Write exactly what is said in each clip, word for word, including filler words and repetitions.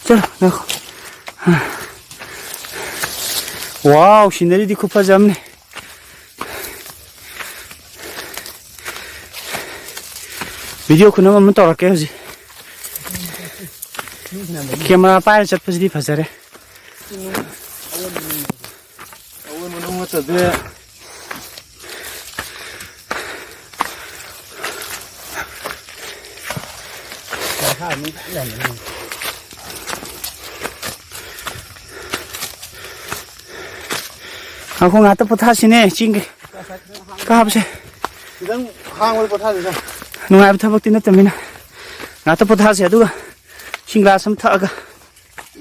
ꯆꯠꯂꯣ, ꯉꯥꯏꯈꯣ꯫ ꯋꯥꯎ, ꯁꯤꯅꯔꯤꯗꯤ ꯈꯨꯐꯖ ꯑꯃꯅꯤ꯫ ꯚꯤꯗꯤꯑꯣ ꯈꯨꯅꯝ ꯑꯃ ꯇꯧꯔꯛꯀꯦ ꯍꯧꯖꯤꯛ꯫ ꯀꯦꯃꯦꯔꯥ ꯄꯥꯏꯔ ꯆꯠꯄꯁꯤꯗꯤ ꯐꯖꯔꯦ꯫ ꯑꯑꯣꯟꯕ ꯅꯨꯡ ꯅꯠꯇꯗꯤ꯫ ꯉꯥꯏꯈꯣ, ꯉꯥꯛꯇ ꯄꯣꯊꯥꯁꯤꯅꯦ, ꯆꯤꯡꯒꯤ ꯀꯥꯕꯁꯦ꯫ ꯈꯤꯇꯪ ꯍꯥꯡꯕꯗ ꯄꯣꯊꯥꯁꯤꯗ꯫ ꯅꯨꯡꯉꯥꯏꯕ ꯊꯕꯛꯇꯤ ꯅꯠꯇꯕꯅꯤꯅ ꯉꯥꯛꯇ ꯄꯣꯊꯥꯁꯦ, ꯑꯗꯨꯒ ꯏꯁꯤꯡ ꯒ꯭ꯂꯥꯁ ꯑꯃ ꯊꯛꯑꯒ꯫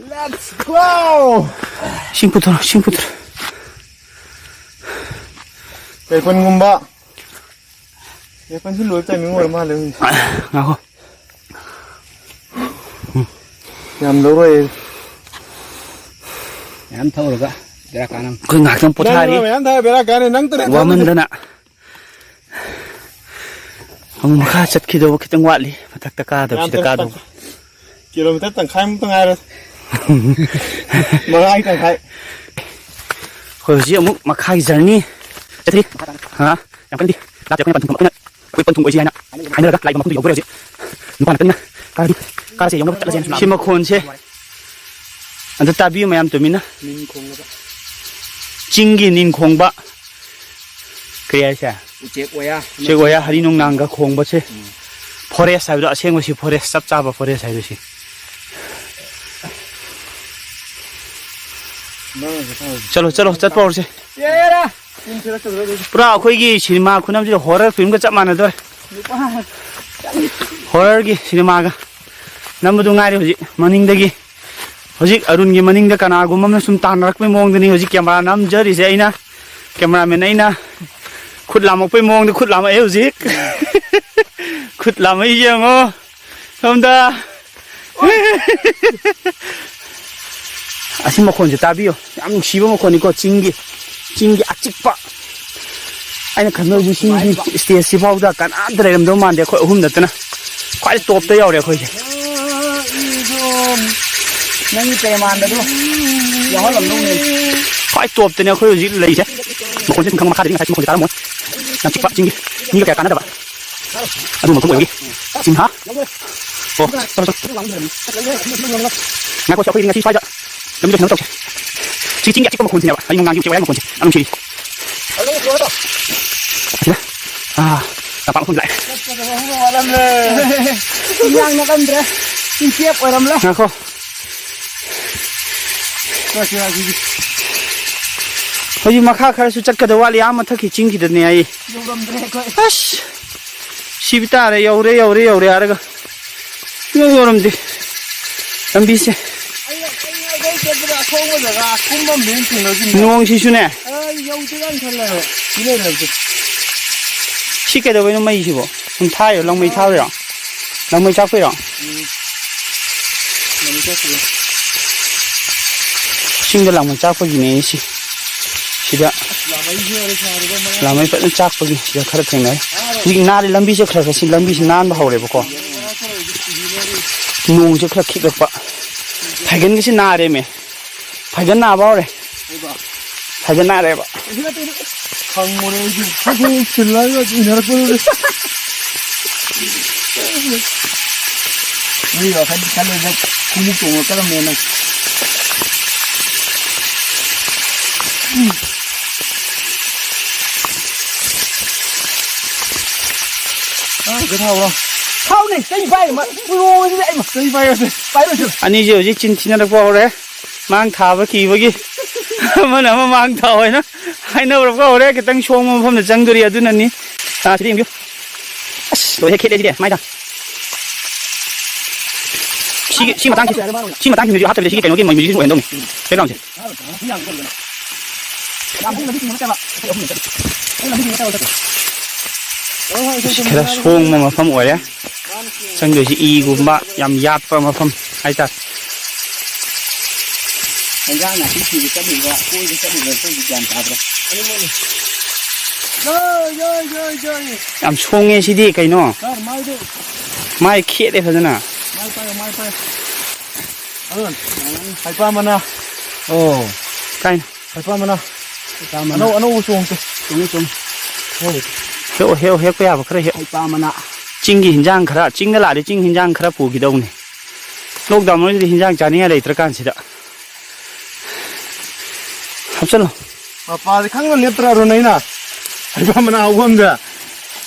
Let's go! ꯏꯁꯤꯡ ꯄꯨꯊꯣꯔꯣ, ꯏꯁꯤꯡ ꯄꯨꯊꯣꯔꯣ꯫ ꯌꯥꯏꯄꯟꯒꯨꯝꯕ꯫ ꯌꯥꯏꯄꯟꯁꯤ ꯂꯣꯏꯕ timing ꯑꯣꯏꯔ ꯃꯥꯜꯂꯦ ꯍꯧꯖꯤꯛ꯫ ꯉꯥꯏꯈꯣ꯫ ꯌꯥꯝ ꯂꯧꯔꯣꯏ꯫ ꯃꯌꯥꯝ ꯊꯛꯎꯔꯒ ꯕꯦꯔꯥ ꯀꯥꯅꯕꯅꯤ꯫ ꯑꯩꯈꯣꯏ ꯉꯥꯏꯍꯥꯛꯇꯪ ꯄꯣꯊꯥꯔꯤ꯫ ꯅꯪ ꯃꯌꯥꯝ ꯊꯛꯑ ꯕꯦꯔꯥ ꯀꯥꯅꯤ꯫ ꯅꯪ ꯇꯔꯦꯠ ꯊꯛꯑꯗꯤ ꯋꯥꯃꯟꯗꯅ꯫ ꯑꯃꯨꯛ ꯃꯈꯥ ꯆꯠꯈꯤꯗꯧꯕ ꯈꯤꯇꯪ ꯋꯥꯠꯂꯤ꯫ ꯃꯊꯛꯇ ꯀꯥꯗꯕꯁꯤꯗ ꯌꯥꯝ ꯀꯥꯗꯧꯕ꯫ Kilometer ꯇꯪꯈꯥꯏꯃꯨꯛꯇ ꯉꯥꯏꯔꯦ꯫ ꯃꯉꯥꯒꯤ ꯇꯪꯈꯥꯏ꯫ ꯑꯩꯈꯣꯏ ꯍꯧꯖꯤꯛ ꯑꯃꯨꯛ ꯃꯈꯥꯒꯤ journey ꯆꯠꯊꯔꯤ꯫ ꯍꯥ? ꯌꯥꯝ ꯀꯟꯗꯤ ꯂꯥꯞꯇꯦ꯫ ꯑꯩꯈꯣꯏꯅ ꯄꯟꯊꯨꯡ ꯊꯝꯕ, ꯑꯩꯈꯣꯏꯅ ꯑꯩꯈꯣꯏ ꯄꯟꯊꯨꯡ ꯑꯣꯏꯁꯤ ꯍꯥꯏꯅ ꯍꯥꯏꯅꯔꯒ ꯂꯥꯛꯏꯕ ꯃꯐꯝꯗꯨ ꯌꯧꯗꯣꯔꯦ ꯍꯧꯖꯤꯛ꯫ ꯅꯨꯄꯥ ꯉꯥꯛꯇꯅꯤꯅ ꯀꯥꯔꯗꯤ, ꯀꯥꯔꯁꯦ ꯌꯧꯅꯕ ꯆꯠꯂꯁꯦꯅ ꯁꯤ ꯃꯈꯣꯟꯁꯦ ꯑꯝꯇ ꯇꯥꯕꯤꯌꯨ ꯃꯌꯥꯝ ꯇꯨꯃꯤꯟꯅ꯫ ꯅꯤꯟ ꯈꯣꯡꯂꯕ꯫ ꯆꯤꯡꯒꯤ ꯅꯤꯟ ꯈꯣꯡꯕ꯫ ꯀꯔꯤ ꯍꯥꯏꯁꯦ? ꯎꯆꯦꯛ ꯋꯥꯌꯥ꯫ ꯎꯆꯦꯛ ꯋꯥꯌꯥ, ꯍꯔꯤ ꯅꯣꯡꯅꯥꯡꯒ ꯈꯣꯡꯕꯁꯦ꯫ ꯎꯝ꯫ Forest ꯍꯥꯏꯕꯗꯣ ꯑꯁꯦꯡꯕ ꯁꯤ forest, ꯆꯞ ꯆꯥꯕ forest ꯍꯥꯏꯗꯣ ꯁꯤ꯫ ꯆꯠꯂꯣ, ꯆꯠꯂꯣ, ꯆꯠꯄ ꯍꯧꯔꯁꯦ꯫ ꯄꯨꯔꯥ ꯑꯩꯈꯣꯏꯒꯤ cinema ꯈꯨꯅꯝꯁꯤꯗ horror filmꯒ ꯆꯞ ꯃꯥꯟꯅꯗꯣꯔꯦ꯫ Horrorꯒꯤ cinemaꯒ ꯅꯝꯕꯗꯨ ꯉꯥꯏꯔꯦ ꯍꯧꯖꯤꯛ ꯃꯅꯤꯡꯗꯒꯤ꯫ ꯍꯧꯖꯤꯛ ꯑꯔꯨꯟꯒꯤ ꯃꯅꯤꯡꯗ ꯀꯅꯥꯒꯨꯝꯕ ꯑꯃꯅ ꯁꯨꯝ ꯇꯥꯟꯅꯔꯛꯄꯩ ꯃꯑꯣꯡꯗꯅꯤ ꯍꯧꯖꯤꯛ camera ꯅꯝꯖꯔꯤꯁꯦ ꯑꯩꯅ꯫ Cameraman ꯑꯩꯅ ꯈꯨꯠ ꯂꯥꯝꯃꯛꯄꯩ ꯃꯑꯣꯡꯗ ꯈꯨꯠ ꯂꯥꯝꯃꯛꯑꯦ ꯍꯧꯖꯤꯛ꯫ ꯈꯨꯠ ꯂꯥꯝꯃꯛꯏ ꯌꯦꯡꯉꯣ ꯁꯣꯝꯗ꯫ ꯑꯁꯤ ꯃꯈꯣꯟꯁꯦ ꯇꯥꯕꯤꯌꯣ, ꯌꯥꯝ ꯅꯨꯡꯁꯤꯕ ꯃꯈꯣꯟꯅꯤꯀꯣ, ꯆꯤꯡꯒꯤ, ꯆꯤꯡꯒꯤ ꯑꯆꯤꯛꯄ꯫ ꯑꯩꯅ ꯈꯟꯕꯗꯤ ꯁꯤꯒꯤ stageꯁꯤ ꯐꯥꯎꯗ ꯀꯅꯥꯝꯇ ꯂꯩꯔꯝꯗꯧ ꯃꯥꯟꯗꯦ, ꯑꯩꯈꯣꯏ ꯑꯍꯨꯝ ꯅꯠꯇꯅ꯫ ꯈ꯭ꯋꯥꯏ topꯇ ꯌꯧꯔꯦ ꯑꯩꯈꯣꯏꯁꯦ꯫ ꯅꯪꯒꯤ ꯄ꯭ꯔꯦꯃꯥꯟꯗꯗꯨ ꯌꯥꯎꯍꯜꯂꯝꯗꯧꯅꯦ꯫ ꯈ꯭ꯋꯥꯏ ꯇꯣꯞꯇꯅꯦ ꯑꯩꯈꯣꯏ ꯍꯧꯖꯤꯛ ꯂꯩꯔꯤꯁꯦ꯫ ꯃꯈꯣꯟꯁꯦ ꯁꯨꯝ ꯈꯪꯕ ꯃꯈꯥꯗꯗꯤ ꯉꯁꯥꯏ ꯃꯈꯣꯟꯁꯦ ꯇꯥꯔꯝꯃꯣꯏ꯫ ꯌꯥꯝ ꯆꯤꯛꯄ ꯆꯤꯡꯒꯤ ꯃꯤꯒ ꯀꯌꯥ ꯀꯥꯟꯅꯗꯕ꯫ ꯑꯗꯨ ꯃꯐꯝ ꯑꯣꯏꯕꯒꯤ ꯆꯤꯡ ꯍꯥ? ꯑꯣ, ꯆꯠꯂꯣ, ꯆꯠꯂꯣ꯫ ꯉꯥꯏꯈꯣ, ꯑꯩꯈꯣꯏꯗꯤ ꯉꯁꯤ ꯁ꯭ꯋꯥꯏꯗ ꯂꯝꯕꯤꯗ ꯀꯩꯅꯣ ꯇꯧꯁꯦ꯫ ꯁꯤ ꯆꯤꯡꯒꯤ ꯑꯆꯤꯛꯄ ꯃꯈꯣꯟꯁꯤꯅꯦꯕ꯫ ꯑꯩ ꯉꯥꯡꯉꯤ ꯆꯦ ꯋꯥꯌꯥꯒꯤ ꯃꯈꯣꯟꯁꯦ ꯌꯥꯝ ꯅꯨꯡꯁꯤꯔꯤ꯫ ꯑꯁꯤꯗ, ꯑꯥ, ꯇꯝꯄꯥꯛ ꯃꯐꯝꯗ ꯂꯥꯛꯑꯦ꯫ ꯏꯟꯖꯥꯡ ꯅꯠꯂꯝꯗ꯭ꯔꯦ꯫ ꯆꯤꯡꯆꯦꯞ ꯑꯣꯏꯔꯝꯂꯦ꯫ ꯉꯥꯏꯈꯣ꯫ ꯍꯧꯖꯤꯛ ꯃꯈꯥ ꯈꯔꯁꯨ ꯆꯠꯀꯗꯕ ꯋꯥꯠꯂꯤ, ꯑꯥ ꯃꯊꯛꯀꯤ ꯆꯤꯡꯒꯤꯗꯅꯦ ꯑꯩ꯫ ꯌꯧꯔꯝꯗ꯭ꯔꯦ ꯑꯩꯈꯣꯏ꯫ ꯑꯁ! ꯁꯤꯕ ꯇꯥꯔꯦ, ꯌꯧꯔꯦ, ꯌꯧꯔꯦ, ꯌꯧꯔꯦ ꯍꯥꯏꯔꯒ ꯁꯨꯡꯌꯧ ꯌꯧꯔꯝꯗꯦ ꯂꯝꯕꯤꯁꯦ꯫ ꯑꯩꯅ, ꯑꯩꯅ ꯑꯗꯩ ꯆꯠꯄꯗ ꯑꯁꯣꯡꯕ ꯖꯒꯥ ꯀꯨꯝꯕ ꯑꯃ ꯍꯦꯟꯅ ꯊꯦꯡꯅꯈꯤꯕꯅꯦ꯫ ꯅꯣꯡꯁꯤꯁꯨꯅꯦ꯫ ꯑ, ꯌꯧꯗꯦ ꯀꯥꯏꯅ ꯈꯜꯂꯦꯕ꯫ ꯁꯤ ꯂꯩꯔꯕꯁꯦ꯫ ꯁꯤ ꯀꯩꯗꯧꯕꯩꯅꯣ ꯃꯩꯁꯤꯕꯣ? ꯁꯨꯝ ꯊꯥꯏꯔꯣ? ꯂꯪꯃꯩ ꯊꯥꯗꯣꯏꯔꯣ? ꯂꯪꯃꯩ ꯆꯥꯛꯄꯩꯔꯣ? ꯎꯝ꯫ ꯂꯪꯃꯩ ꯆꯥꯛꯄꯩ꯫ ꯆꯤꯡꯗ ꯂꯪꯃꯩ ꯆꯥꯛꯄꯒꯤꯅꯦ ꯁꯤ꯫ ꯁꯤꯗ ꯑꯁ, ꯂꯥꯃꯩꯁꯦ ꯍꯧꯖꯤꯛ ꯁꯥꯔꯤꯕ ꯃꯌꯥꯝ꯫ ꯂꯥꯃꯩ ꯐꯖꯅ ꯆꯥꯛꯄꯒꯤ ꯁꯤꯗ ꯈꯔ ꯊꯦꯡꯅꯔꯦ꯫ ꯍꯧꯖꯤꯛ ꯅꯥꯜꯂꯤ ꯂꯝꯕꯤꯁꯦ ꯈꯔ ꯈꯔ ꯁꯤ ꯂꯝꯕꯤꯁꯤ ꯅꯥꯟꯕ ꯍꯧꯔꯦꯕꯀꯣ꯫ ꯅꯣꯡꯁꯦ ꯈꯔ ꯈꯤꯛꯂꯛꯄ꯫ ꯐꯥꯏꯒꯟꯒꯁꯤ ꯅꯥꯔꯦꯃꯦ꯫ ꯐꯥꯏꯒꯟ ꯅꯥꯕ ꯍꯧꯔꯦ꯫ ꯐꯥꯏꯒꯟ ꯅꯥꯔꯦꯕ꯫ ꯈꯪꯉꯨꯔꯦ ꯑꯩꯁꯨ꯫ ꯁꯠ ꯁꯠ ꯁꯤꯜꯂꯒ ꯏꯟꯅꯔꯛꯄꯗꯨꯗ꯫ ꯃꯤ ꯋꯥꯈꯜ ꯈꯜꯂꯒ ꯈꯣꯡꯎꯞ ꯇꯣꯡꯉꯛꯀꯗꯕꯅꯦꯅ꯫ ꯑꯥ, ꯁꯤꯗ ꯊꯥꯎꯔꯣ? ꯊꯥꯎꯅꯦ, ꯀꯩ ꯄꯥꯏ? ꯃ-, ꯎꯔꯣ, ꯁꯤꯗ ꯑꯩ ꯃ-, ꯀꯩ ꯄꯥꯏꯔꯁꯦ? ꯄꯥꯏꯔꯣꯏꯁꯦ꯫ ꯑꯅꯤꯁꯦ ꯍꯧꯖꯤꯛ ꯆꯤꯟ ꯊꯤꯅꯔꯛꯄ ꯍꯧꯔꯦ꯫ ꯃꯥꯡ ꯊꯥꯕ ꯀꯤꯕꯒꯤ꯫ ꯑꯃꯅ ꯑꯃ ꯃꯥꯡ ꯊꯥꯎ ꯍꯥꯏꯅ ꯍꯥꯏꯅꯔꯛꯄ ꯍꯧꯔꯦ꯫ ꯈꯤꯇꯪ ꯁꯣꯡꯕ ꯃꯐꯝꯗ ꯆꯪꯗꯣꯔꯤ, ꯑꯗꯨꯅꯅꯤ꯫ ꯑꯥ, ꯁꯤꯗ ꯌꯦꯡꯕꯤꯌꯨ꯫ ꯑꯁ, ꯂꯣꯏꯔꯦ, ꯈꯦꯠꯂꯦ ꯁꯤꯗꯤ, ꯃꯥꯏꯗ꯫ ꯁꯤ, ꯁꯤ ꯃꯇꯥꯡꯁꯤ, ꯁꯤ ꯃꯇꯥꯡꯁꯤꯗꯁꯨ ꯍꯥꯞꯇꯕꯤꯗ ꯁꯤꯒꯤ ꯀꯩꯅꯣꯒꯤ ꯃ꯭ꯌꯨꯖꯤꯛꯁꯤ ꯑꯣꯏꯍꯟꯗꯧꯅꯤ꯫ ꯕꯦꯛꯒ꯭ꯔꯥꯎꯟꯁꯦ꯫ ꯁꯤ ꯈꯔ ꯁꯣꯡꯕ ꯃꯐꯝ ꯑꯣꯏꯔꯦ꯫ ꯆꯪꯗꯣꯏꯁꯤ ꯏꯒꯨꯝꯕ ꯌꯥꯝ ꯌꯥꯠꯄ ꯃꯐꯝ ꯍꯥꯏꯇꯥꯔꯦ꯫ ꯍꯦꯟꯖꯥꯡ ꯅꯥꯄꯤ ꯊꯤꯕ ꯆꯠꯂꯤꯕ꯭ꯔꯥ, ꯀꯣꯏꯕ ꯆꯠꯂꯤꯕ꯭ꯔꯥ, ꯑꯩꯈꯣꯏꯗꯤ ꯒ꯭ꯌꯥꯟ ꯇꯥꯗ꯭ꯔꯦ꯫ ꯌꯥꯝ ꯁꯣꯡꯉꯦ ꯁꯤꯗꯤ ꯀꯩꯅꯣ? ꯁꯥꯔ, ꯃꯥꯏꯗꯣ꯫ ꯃꯥꯏ ꯈꯦꯠꯂꯦ ꯐꯖꯅ꯫ ꯃꯥꯏ ꯄꯥꯏꯌꯣ, ꯃꯥꯏ ꯄꯥꯏꯌꯣ꯫ ꯑꯗꯨꯅ ꯍꯩꯄꯥ ꯃꯅꯥ꯫ ꯑꯣ꯫ ꯀꯥꯏꯅ? ꯍꯩꯄꯥ ꯃꯅꯥ꯫ ꯍꯩꯄꯥ ꯃꯅꯥ꯫ ꯑꯅꯧ-, ꯑꯅꯧꯕ ꯆꯣꯡꯁꯦ꯫ ꯆꯣꯡꯉꯤ, ꯆꯣꯡꯉꯤ꯫ ꯍꯣꯏ꯫ ꯍꯦꯛꯑꯣ, ꯍꯦꯛꯑꯣ, ꯍꯦꯛꯄ ꯌꯥꯕ ꯈꯔ ꯍꯦꯛꯑꯣ꯫ ꯍꯩꯄꯥ ꯃꯅꯥ꯫ ꯆꯤꯡꯒꯤ ꯍꯤꯟꯖꯥꯡ ꯈꯔ, ꯆꯤꯡꯗ ꯂꯥꯛꯑꯗꯤ ꯆꯤꯡ ꯍꯤꯟꯖꯥꯡ ꯈꯔ ꯄꯨꯈꯤꯗꯧꯅꯤ꯫ Lockdown ꯃꯅꯨꯡꯁꯤꯗꯤ ꯍꯤꯟꯖꯥꯡ ꯆꯥꯅꯤꯡꯉꯥꯏ ꯂꯩꯇ꯭ꯔꯀꯥꯟꯁꯤꯗ꯫ ꯍꯥꯞꯆꯜꯂꯣ꯫ ꯃꯄꯥꯁꯦ ꯈꯪꯅ ꯂꯦꯞꯇ꯭ꯔꯥ, ꯑꯔꯨꯟ, ꯑꯩꯅ? ꯍꯩꯄꯥ ꯃꯅꯥ ꯍꯧꯕꯝꯗ꯫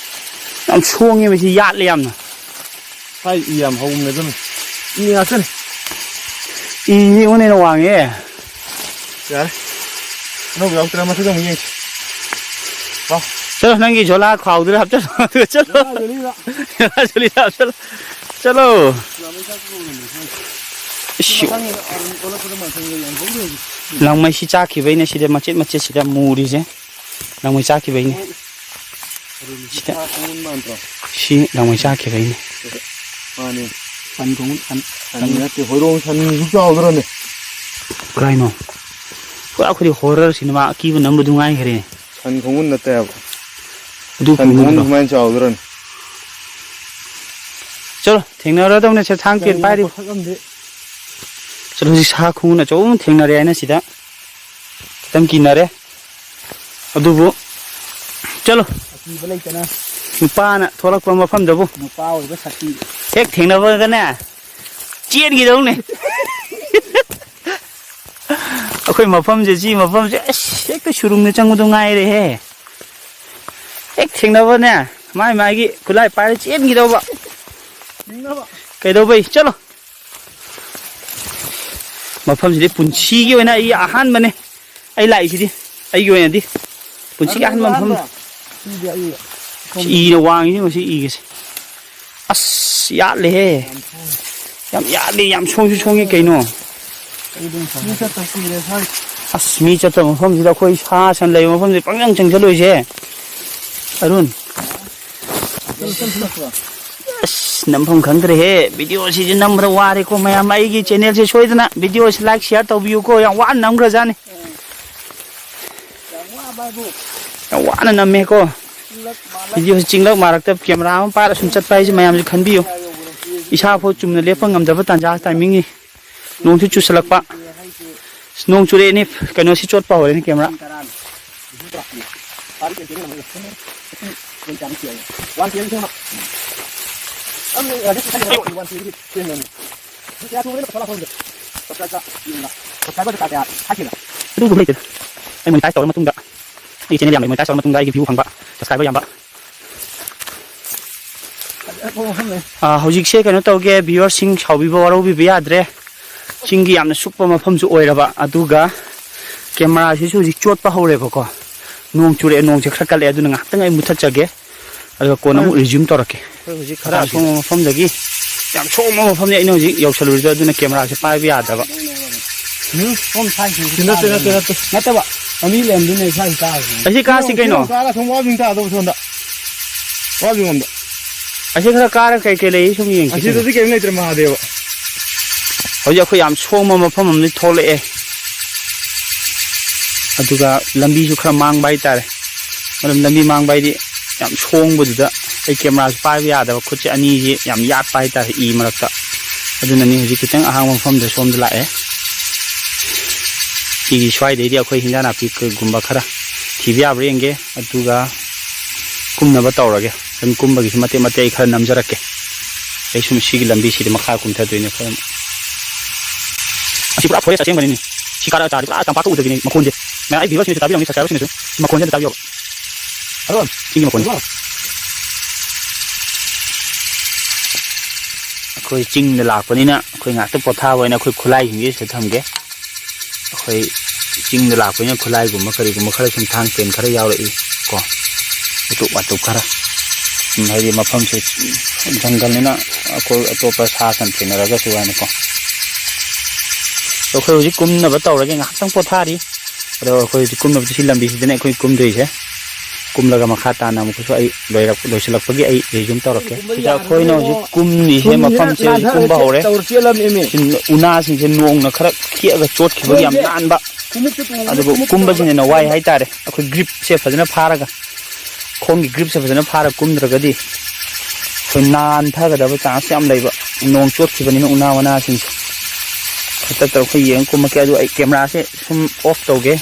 ꯌꯥꯝ ꯁꯣꯡꯉꯦ, ꯃꯁꯤ ꯌꯥꯠꯂꯦ ꯌꯥꯝꯅ꯫ ꯁ꯭ꯋꯥꯏ ꯏ ꯌꯥꯝ ꯍꯧꯕꯅꯦ ꯑꯗꯨꯅ꯫ ꯏ ꯉꯥꯛꯇꯅꯤ꯫ ꯏꯁꯤ ꯑꯩꯉꯣꯟꯗ ꯍꯦꯟꯅ ꯋꯥꯡꯉꯦ꯫ ꯌꯥꯔꯦ꯫ ꯑꯅꯧꯕ ꯌꯥꯎꯗ꯭ꯔꯥ? ꯃꯊꯛꯇ ꯑꯃꯨꯛ ꯌꯦꯡꯁꯤ꯫ ꯂꯥꯎ꯫ ꯆꯠꯂꯣ, ꯅꯪꯒꯤ ꯖꯣꯂꯥ ꯈꯥꯎꯗꯨꯗ ꯍꯥꯞꯆꯜꯂꯣ, ꯑꯗꯨꯒ ꯆꯠꯂꯣ꯫ ꯖꯣꯂꯥ ꯖꯣꯂꯤꯗ ꯍꯥꯞꯆꯜꯂꯣ꯫ ꯆꯠꯂꯣ꯫ ꯏꯁ꯫ ꯃꯊꯪꯒꯤꯗ ꯑꯔꯨꯟ ꯑꯣꯜꯂꯛꯄꯗ ꯃꯊꯪꯒꯤꯗ ꯌꯥꯝ ꯍꯧꯗꯣꯏꯅꯤ꯫ ꯂꯪꯃꯩꯁꯤ ꯆꯥꯛꯈꯤꯕꯩꯅꯦ ꯁꯤꯗ ꯃꯆꯦꯠ ꯃꯆꯦꯠ ꯁꯤꯗ ꯃꯨꯔꯤꯁꯦ꯫ ꯂꯪꯃꯩ ꯆꯥꯛꯈꯤꯕꯩꯅꯦ꯫ ꯑꯔꯨꯟꯁꯤ ꯁꯤꯗ꯫ ꯁꯥ ꯈꯪꯍꯟ ꯃꯥꯟꯗ꯭ꯔꯣ? ꯁꯤ ꯂꯪꯃꯩ ꯆꯥꯛꯈꯤꯕꯩꯅꯦ꯫ ꯃꯥꯅꯦ꯫ ꯁꯟ ꯈꯣꯡꯎꯞ, ꯁꯟ, ꯁꯟ ꯁꯟ꯫ ꯅꯠꯇꯦ, ꯍꯣꯏꯔꯣꯡ ꯁꯟ ꯃꯨꯛ ꯆꯥꯎꯗ꯭ꯔꯅꯦ? ꯀꯔꯥꯏꯅꯣ? ꯄꯨꯔꯥ ꯑꯩꯈꯣꯏꯗꯤ horror cinema ꯑꯀꯤꯕ ꯅꯝꯕꯗꯨ ꯉꯥꯏꯈ꯭ꯔꯦ꯫ ꯁꯟ ꯈꯣꯡꯎꯞ ꯅꯠꯇꯦ ꯍꯥꯏꯕ꯫ ꯑꯗꯨ ꯁꯟ ꯈꯣꯡꯎꯞ ꯈꯣꯡꯎꯞꯇꯣ꯫ ꯁꯨꯃꯥꯏꯅ ꯆꯥꯎꯗ꯭ꯔꯅꯦ? ꯆꯠꯂꯣ, ꯊꯦꯡꯅꯔꯗꯧꯅꯦ ꯁꯦ ꯊꯥꯡ ꯇꯦꯟ ꯀꯩꯅꯣ ꯄꯥꯏꯔꯤꯕ꯫ ꯄꯣꯠꯁꯛ ꯑꯃꯗꯤ꯫ ꯆꯠꯂꯣ, ꯍꯧꯖꯤꯛ ꯁꯥ ꯈꯣꯡꯎꯞ ꯑꯆꯧꯕ ꯑꯃ ꯊꯦꯡꯅꯔꯦ ꯍꯥꯏꯅ ꯁꯤꯗ꯫ ꯈꯤꯇꯪ ꯀꯤꯅꯔꯦ꯫ ꯑꯗꯨꯕꯨ ꯆꯠꯂꯣ꯫ ꯑꯀꯤꯕ ꯂꯩꯇꯅ꯫ ꯅꯨꯄꯥꯅ ꯊꯣꯛꯂꯛꯄ ꯃꯐꯝꯗꯕꯨ꯫ ꯅꯨꯄꯥ ꯑꯣꯏꯕ ꯁꯛꯇꯤ꯫ ꯍꯦꯛ ꯊꯦꯡꯅꯕꯒꯅꯦ, ꯆꯦꯟꯈꯤꯗꯧꯅꯦ꯫ ꯑꯩꯈꯣꯏ ꯃꯐꯝꯁꯦ, ꯁꯤ ꯃꯐꯝꯁꯦ ꯑꯁ ꯍꯦꯛꯇ ꯁꯨꯔꯨꯡꯗ ꯆꯪꯕꯗꯣ ꯉꯥꯏꯔꯦꯍꯦ꯫ ꯍꯦꯛ ꯊꯦꯡꯅꯕꯅꯦ, ꯃꯥꯏ ꯃꯥꯏꯒꯤ ꯈꯨꯠꯂꯥꯏ ꯄꯥꯏꯔ ꯆꯦꯟꯈꯤꯗꯧꯕ꯫ ꯀꯩꯗꯧꯕꯩ? ꯆꯠꯂꯣ꯫ ꯃꯐꯝꯁꯤꯗꯤ ꯄꯨꯟꯁꯤꯒꯤ ꯑꯣꯏꯅ ꯑꯩ ꯑꯍꯥꯟꯕꯅꯦ꯫ ꯑꯩ ꯂꯥꯛꯏꯁꯤꯗꯤ ꯑꯩꯒꯤ ꯑꯣꯏꯅꯗꯤ ꯄꯨꯟꯁꯤꯒꯤ ꯑꯍꯥꯟꯕ ꯃꯐꯝ꯫ ꯁꯤꯗꯤ ꯑꯩ ꯁꯤ ꯏꯅ ꯋꯥꯡꯉꯤꯁꯤ ꯃꯁꯤ ꯏꯒꯁꯦ꯫ ꯑꯁ, ꯌꯥꯠꯂꯦꯍꯦ꯫ ꯌꯥꯝ ꯌꯥꯠꯂꯦ, ꯌꯥꯝ ꯁꯣꯡꯁꯨ ꯁꯣꯡꯉꯦ ꯀꯩꯅꯣ꯫ ꯑꯩ ꯑꯗꯨꯝ ꯁꯥꯟꯅꯩ꯫ ꯃꯤ ꯆꯠꯇ ꯀꯨꯏꯔꯦ ꯁ꯭ꯋꯥꯏ꯫ ꯑꯁ, ꯃꯤ ꯆꯠꯇꯕ ꯃꯐꯝꯁꯤꯗ ꯑꯩꯈꯣꯏ ꯁꯥ ꯁꯟ ꯂꯩꯕ ꯃꯐꯝꯁꯤꯗ ꯄꯪꯆꯪ ꯆꯪꯁꯜꯂꯣꯏꯁꯦ꯫ ꯑꯔꯨꯟ꯫ ꯆꯠꯂꯨ, ꯆꯠꯂꯨ, ꯆꯠꯂꯨ꯫ ꯑꯁ, ꯅꯝꯐꯝ ꯈꯪꯗ꯭ꯔꯦꯍꯦ꯫ Video ꯁꯤꯁꯨ ꯅꯝꯕꯗ ꯋꯥꯔꯦꯀꯣ ꯃꯌꯥꯝ꯫ ꯑꯩꯒꯤ channel ꯁꯦ ꯁꯣꯏꯗꯅ video ꯁꯤ like, share ꯇꯧꯕꯤꯌꯨꯀꯣ꯫ ꯌꯥꯝ ꯋꯥꯅ ꯅꯝꯈ꯭ꯔꯖꯥꯠꯅꯤ꯫ ꯌꯥꯝ ꯋꯥꯅ ꯅꯝꯃꯦꯀꯣ꯫ Video ꯁꯤ ꯆꯤꯡꯂꯛ ꯃꯥꯔꯛꯇ camera ꯑꯃ ꯄꯥꯏꯔ ꯁꯨꯝ ꯆꯠꯄ ꯍꯥꯏꯁꯦ ꯃꯌꯥꯝꯁꯨ ꯈꯟꯕꯤꯌꯨ꯫ ꯏꯁꯥꯐꯥꯎ ꯆꯨꯝꯅ ꯂꯦꯞꯄ ꯉꯝꯗꯕ ꯇꯥꯟꯖꯥ timing ꯅꯤ꯫ ꯅꯣꯡꯁꯨ ꯆꯨꯁꯜꯂꯛꯄ꯫ ꯅꯣꯡ ꯆꯨꯔꯛꯑꯦꯅꯦ, ꯀꯩꯅꯣꯁꯤ ꯆꯣꯠꯄ ꯍꯧꯔꯦꯅꯦ ꯀꯦꯃꯦꯔꯥ꯫ ꯑꯗꯨꯕꯨ ꯂꯩꯇꯦꯗ꯫ ꯑꯩ ꯃꯣꯅꯤꯇꯥꯏꯖ ꯇꯧꯔ ꯃꯇꯨꯡꯗ, ꯑꯩꯒꯤ ꯆꯦꯅꯦꯜ ꯌꯥꯝ ꯂꯩ, ꯃꯣꯅꯤꯇꯥꯏꯖ ꯇꯧꯔ ꯃꯇꯨꯡꯗ ꯑꯩꯒꯤ ꯚ꯭ꯌꯨ ꯐꯪꯕ, ꯁꯕꯁꯀ꯭ꯔꯥꯏꯕꯔ ꯌꯥꯝꯕ꯫ ꯑꯥ, ꯍꯧꯖꯤꯛꯁꯦ ꯀꯩꯅꯣ ꯇꯧꯒꯦ, ꯚ꯭ꯌꯨꯋꯔꯁꯤꯡ ꯁꯥꯎꯕꯤꯕ ꯋꯥꯔꯧꯕꯤꯕ ꯌꯥꯗ꯭ꯔꯦ꯫ ꯆꯤꯡꯒꯤ ꯌꯥꯝꯅ ꯁꯨꯛꯄ ꯃꯐꯝꯁꯨ ꯑꯣꯏꯔꯕ, ꯑꯗꯨꯒ ꯀꯦꯃꯦꯔꯥꯁꯤꯁꯨ ꯍꯧꯖꯤꯛ ꯆꯣꯠꯄ ꯍꯧꯔꯦꯕꯀꯣ꯫ ꯅꯣꯡ ꯆꯨꯔꯛꯑꯦ, ꯅꯣꯡꯁꯦ ꯈꯔ ꯀꯜꯂꯛꯑꯦ, ꯑꯗꯨꯅ ꯉꯥꯏꯍꯥꯛꯇꯪ ꯑꯩ ꯃꯨꯠꯊꯠꯆꯒꯦ, ꯑꯗꯨꯒ ꯀꯣꯟꯅ ꯑꯃꯨꯛ ꯔꯤꯖ꯭ꯌꯨꯝ ꯇꯧꯔꯛꯀꯦ꯫ ꯑꯩꯈꯣꯏ ꯍꯧꯖꯤꯛ ꯈꯔ ꯈꯔ ꯑꯁꯣꯡꯕ ꯃꯐꯝꯗꯒꯤ, ꯌꯥꯝ ꯁꯣꯡꯕ ꯃꯐꯝꯅꯤ ꯑꯩꯅ ꯍꯧꯖꯤꯛ ꯌꯧꯁꯜꯂꯨꯔꯤꯗꯣ, ꯑꯗꯨꯅ ꯀꯦꯃꯦꯔꯥꯁꯦ ꯄꯥꯏꯕ ꯌꯥꯗ꯭ꯔꯕ꯫ ꯎꯝ, ꯁꯣꯝ ꯁꯥꯏꯁꯤꯁꯨ ꯅꯠꯇꯦ, ꯅꯠꯇꯦ, ꯅꯠꯇꯦ꯫ ꯅꯠꯇꯕ, ꯂꯝꯕꯤ ꯂꯩꯔꯝꯗꯣꯏꯅꯦ ꯁ꯭ꯋꯥꯏꯁꯤ ꯇꯥꯔꯤꯁꯤꯅ꯫ ꯑꯁꯤ ꯀꯥꯁꯤ ꯀꯩꯅꯣ? ꯁꯣꯝ ꯀꯥꯔ ꯁꯣꯝ ꯋꯥꯕꯤꯡ ꯇꯥꯗꯧꯕ ꯁꯣꯝꯗ꯫ ꯋꯥꯕꯤꯡꯂꯣꯝꯗ꯫ ꯑꯁꯤ ꯈꯔ ꯀꯥꯔ ꯀꯩ ꯀꯩ ꯂꯩ ꯁꯨꯝ ꯌꯦꯡꯁꯤ ꯀꯩꯅꯣ꯫ ꯑꯁꯤꯗꯗꯤ ꯀꯩꯝ ꯂꯩꯇ꯭ꯔꯦ ꯃꯍꯥꯗꯦꯕ꯫ ꯍꯧꯖꯤꯛ ꯑꯩꯈꯣꯏ ꯌꯥꯝ ꯁꯣꯡꯕ ꯃꯐꯝ ꯑꯃꯗꯤ ꯊꯣꯛꯂꯛꯑꯦ꯫ ꯑꯗꯨꯒ ꯂꯝꯕꯤꯁꯨ ꯈꯔ ꯃꯥꯡꯕ ꯍꯥꯏꯇꯥꯔꯦ꯫ ꯃꯔꯝ ꯂꯝꯕꯤ ꯃꯥꯡꯕ ꯍꯥꯏꯗꯤ ꯌꯥꯝ ꯁꯣꯡꯕꯗꯨꯗ ꯑꯩ ꯀꯦꯃꯦꯔꯥꯁꯨ ꯄꯥꯏꯕ ꯌꯥꯗꯕ, ꯈꯨꯠꯁꯦ ꯑꯅꯤꯁꯦ ꯌꯥꯝ ꯌꯥꯠꯄ ꯍꯥꯏꯇꯥꯔꯦ ꯏ ꯃꯔꯛꯇ꯫ ꯑꯗꯨꯅꯅꯤ ꯍꯧꯖꯤꯛ ꯈꯤꯇꯪ ꯑꯍꯥꯡꯕ ꯃꯐꯝꯗ ꯁꯣꯝꯗ ꯂꯥꯛꯑꯦ꯫ ꯁꯤꯒꯤ ꯁ꯭ꯋꯥꯏꯗꯩꯗꯤ ꯑꯩꯈꯣꯏ ꯍꯤꯟꯖꯥꯡ ꯅꯥꯄꯤ ꯀꯩꯒꯨꯝꯕ ꯈꯔ ꯊꯤꯕ ꯌꯥꯕ꯭ꯔꯥ ꯌꯦꯡꯒꯦ, ꯑꯗꯨꯒ ꯀꯨꯝꯅꯕ ꯇꯧꯔꯒꯦ꯫ ꯑꯗꯨꯝ ꯀꯨꯝꯕꯒꯤꯁꯨ ꯃꯇꯦꯛ ꯃꯇꯦꯛ ꯑꯩ ꯈꯔ ꯅꯝꯖꯔꯛꯀꯦ꯫ ꯑꯩ ꯁꯨꯝ ꯁꯤꯒꯤ ꯂꯝꯕꯤꯁꯤꯗ ꯃꯈꯥ ꯀꯨꯝꯊꯗꯣꯏꯅꯦ ꯑꯩꯈꯣꯏ ꯑꯃꯨꯛ꯫ ꯑꯁꯤ ꯄꯨꯔꯥ ꯐꯣꯔꯦꯁ ꯑꯁꯦꯡꯕꯅꯤꯅꯦ꯫ ꯁꯤ ꯀꯥꯔꯛꯑ ꯆꯥꯔꯗꯤ ꯄꯨꯔꯥ ꯇꯝꯄꯥꯛꯀ ꯎꯗꯕꯤꯅꯦ ꯃꯈꯣꯟꯁꯦ꯫ ꯃꯌꯥꯝ ꯑꯩ ꯚꯤꯌꯨꯋꯔꯁꯤꯡꯅꯁꯨ ꯇꯥꯕꯤꯔꯝꯅꯤ, ꯁꯕꯁꯀ꯭ꯔꯥꯏꯕꯔꯁꯤꯡꯅꯁꯨ꯫ ꯁꯤ ꯃꯈꯣꯟꯁꯦ ꯑꯝꯇ ꯇꯥꯕꯤꯌꯣꯕ꯫ ꯍꯜꯂꯣ꯫ ꯁꯤꯒꯤ ꯃꯈꯣꯟꯁꯦ꯫ ꯑꯩꯈꯣꯏ ꯆꯤꯡꯗ ꯂꯥꯛꯄꯅꯤꯅ ꯑꯩꯈꯣꯏ ꯉꯥꯛꯇ ꯄꯣꯊꯥꯕ ꯑꯣꯏꯅ ꯑꯩꯈꯣꯏ ꯈꯨꯠꯂꯥꯏꯁꯤꯡꯁꯦ ꯁꯤꯗ ꯊꯝꯒꯦ꯫ ꯑꯩꯈꯣꯏ ꯆꯤꯡꯗ ꯂꯥꯛꯄꯅꯤꯅ ꯈꯨꯠꯂꯥꯏꯒꯨꯝꯕ ꯀꯔꯤꯒꯨꯝꯕ ꯈꯔ ꯁꯨꯝ ꯊꯥꯡ ꯄꯦꯟ ꯈꯔ ꯌꯥꯎꯔꯛꯏ ꯀꯣ꯫ ꯑꯇꯣꯞ ꯑꯇꯣꯞ ꯈꯔ꯫ ꯎꯝ, ꯍꯥꯏꯗꯤ ꯃꯐꯝꯁꯦ ꯖꯪꯒꯜꯅꯤꯅ ꯑꯩꯈꯣꯏ ꯑꯇꯣꯞꯄ ꯁꯥ ꯁꯟ ꯊꯦꯡꯅꯔꯒꯁꯨ ꯍꯥꯏꯅꯀꯣ꯫ ꯑꯗꯣ ꯑꯩꯈꯣꯏ ꯍꯧꯖꯤꯛ ꯀꯨꯝꯅꯕ ꯇꯧꯔꯒꯦ, ꯉꯥꯏꯍꯥꯛꯇꯪ ꯄꯣꯊꯥꯔꯤ꯫ ꯑꯗꯣ ꯑꯩꯈꯣꯏ ꯍꯧꯖꯤꯛ ꯀꯨꯝꯅꯕ ꯁꯤ ꯂꯝꯕꯤꯁꯤꯗꯅꯦ ꯑꯩꯈꯣꯏ ꯀꯨꯝꯗꯣꯏꯁꯦ꯫ ꯀꯨꯝꯂꯒ ꯃꯈꯥ ꯇꯥꯅ ꯑꯃꯨꯛꯀꯁꯨ ꯑꯩ ꯂꯣꯏꯔꯛ-, ꯂꯣꯏꯁꯤꯜꯂꯛꯄꯒꯤ ꯑꯩ ꯔꯤꯖ꯭ꯌꯨꯝ ꯇꯧꯔꯛꯀꯦ꯫ ꯁꯤꯗ ꯑꯩꯈꯣꯏꯅ ꯍꯧꯖꯤꯛ ꯀꯨꯝꯃꯤꯁꯦ, ꯃꯐꯝꯁꯦ ꯍꯧꯖꯤꯛ ꯀꯨꯝꯕ ꯍꯧꯔꯦ꯫ ꯁꯤ ꯎꯅꯥꯁꯤꯡꯁꯦ ꯅꯣꯡꯅ ꯈꯔ ꯈꯤꯛꯑꯒ ꯆꯣꯠꯈꯤꯕꯒꯤ ꯌꯥꯝ ꯅꯥꯟꯕ꯫ ꯑꯗꯨꯕꯨ ꯀꯨꯝꯕꯁꯤꯅ ꯍꯦꯟꯅ ꯋꯥꯏ ꯍꯥꯏꯇꯥꯔꯦ꯫ ꯑꯩꯈꯣꯏ ꯒ꯭ꯔꯤꯞꯁꯦ ꯐꯖꯅ ꯐꯥꯔꯒ, ꯈꯣꯡꯒꯤ ꯒ꯭ꯔꯤꯞꯁꯦ ꯐꯖꯅ ꯐꯥꯔꯒ ꯀꯨꯝꯗ꯭ꯔꯒꯗꯤ ꯑꯩꯈꯣꯏ ꯅꯥꯟꯊꯒꯗꯕ ꯆꯥꯟꯁ ꯌꯥꯝ ꯂꯩꯕ, ꯅꯣꯡ ꯆꯣꯠꯈꯤꯕꯅꯤꯅ ꯎꯅꯥ ꯋꯥꯅꯥꯁꯤꯡꯁꯦ꯫ ꯈꯛꯇ ꯇꯧꯔ ꯑꯩꯈꯣꯏ ꯌꯦꯡ ꯀꯨꯝꯃꯛꯀꯦ꯫ ꯑꯗꯨ ꯑꯩ camera ꯁꯦ ꯁꯨꯝ off ꯇꯧꯒꯦ꯫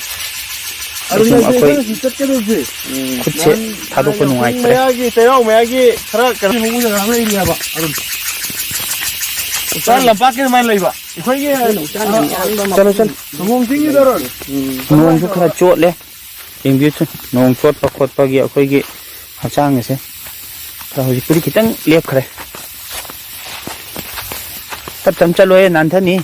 ꯑꯗꯨꯝ ꯁꯨꯝ ꯂꯩꯁꯦ, ꯑꯩꯈꯣꯏ ꯑꯩꯈꯣꯏꯅꯁꯨ ꯆꯠꯀꯗꯧꯁꯦ꯫ ꯎꯝ꯫ ꯈꯨꯠꯁꯦ ꯅꯍꯥꯟ ꯊꯥꯗꯣꯛꯄ ꯅꯍꯥꯟ ꯅꯨꯡꯉꯥꯏꯇ꯭ꯔꯦ꯫ ꯃꯌꯥꯒꯤ, ꯆꯩꯔꯥꯎ ꯃꯌꯥꯒꯤ ꯈꯔ ꯀꯩꯅꯣ ꯍꯧꯕ ꯖꯒꯥ ꯑꯃ ꯂꯩꯔꯤꯌꯦꯕ, ꯑꯗꯨꯝ꯫ ꯎꯆꯥꯟ ꯂꯝꯄꯥꯛꯀꯤ ꯑꯗꯨꯃꯥꯏꯅ ꯂꯩꯕ꯫ ꯑꯩꯈꯣꯏꯒꯤ, ꯑꯩꯈꯣꯏꯅ ꯎꯆꯥꯟ ꯌꯥꯝ ꯌꯥꯟꯕ ꯆꯠꯂꯣ, ꯃꯐꯝ꯫ ꯆꯠꯂꯣ꯫ ꯅꯣꯡ ꯆꯤꯡꯒꯤ ꯗꯔꯣꯟ꯫ ꯎꯝ꯫ ꯅꯣꯡꯁꯨ ꯈꯔ ꯆꯣꯠꯂꯦ꯫ ꯌꯦꯡꯕꯤꯌꯨ, ꯅꯣꯡ ꯆꯣꯠꯄ ꯈꯣꯠꯄꯒꯤ ꯑꯩꯈꯣꯏꯒꯤ ꯍꯛꯆꯥꯡ ꯑꯁꯦ꯫ ꯑꯗꯣ ꯍꯧꯖꯤꯛꯄꯨꯗꯤ ꯈꯤꯇꯪ ꯂꯦꯞꯈ꯭ꯔꯦ꯫ ꯇꯞ ꯇꯞ ꯆꯠꯂꯣꯍꯦ, ꯅꯥꯟꯊꯅꯤ꯫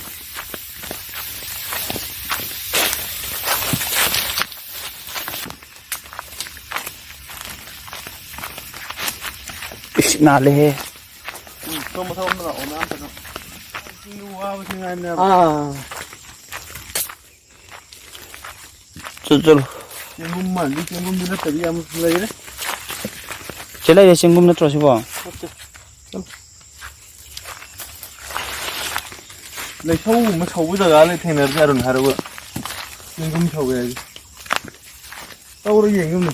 ꯏꯁ, ꯅꯥꯜꯂꯦꯍꯦ꯫ ꯎꯝ, ꯁꯣꯝ ꯃꯊꯛ ꯂꯣꯝꯗ ꯂꯥꯛꯑꯣ, ꯃꯌꯥꯝ ꯀꯩꯅꯣ꯫ ꯆꯤꯡꯗꯨ ꯋꯥꯕꯁꯤ ꯉꯥꯏꯅꯦꯕ꯫ ꯑꯥ꯫ ꯆꯠ-, ꯆꯠꯂꯣ꯫ ꯆꯦꯡꯒꯨꯝ ꯃꯥꯟꯕꯤ, ꯆꯦꯡꯒꯨꯝꯗꯤ ꯅꯠꯇꯕꯤ ꯌꯥꯝ ꯂꯩꯔꯦ꯫ ꯆꯦ ꯂꯩꯔꯦ, ꯆꯦꯡꯒꯨꯝ ꯅꯠꯇ꯭ꯔꯣ ꯁꯤꯕꯣ? ꯅꯠꯇꯦ꯫ ꯂꯩꯁꯧꯒꯨꯝꯕ ꯁꯧꯕ ꯖꯒꯥ ꯂꯩ ꯊꯦꯡꯅꯔꯗꯤ ꯑꯔꯨꯟ ꯍꯥꯏꯔꯒ ꯆꯦꯡꯒꯨꯝ ꯁꯧꯋꯦ ꯍꯥꯏꯁꯦ꯫ ꯇꯧꯔ ꯌꯦꯡꯉꯨꯅꯦ꯫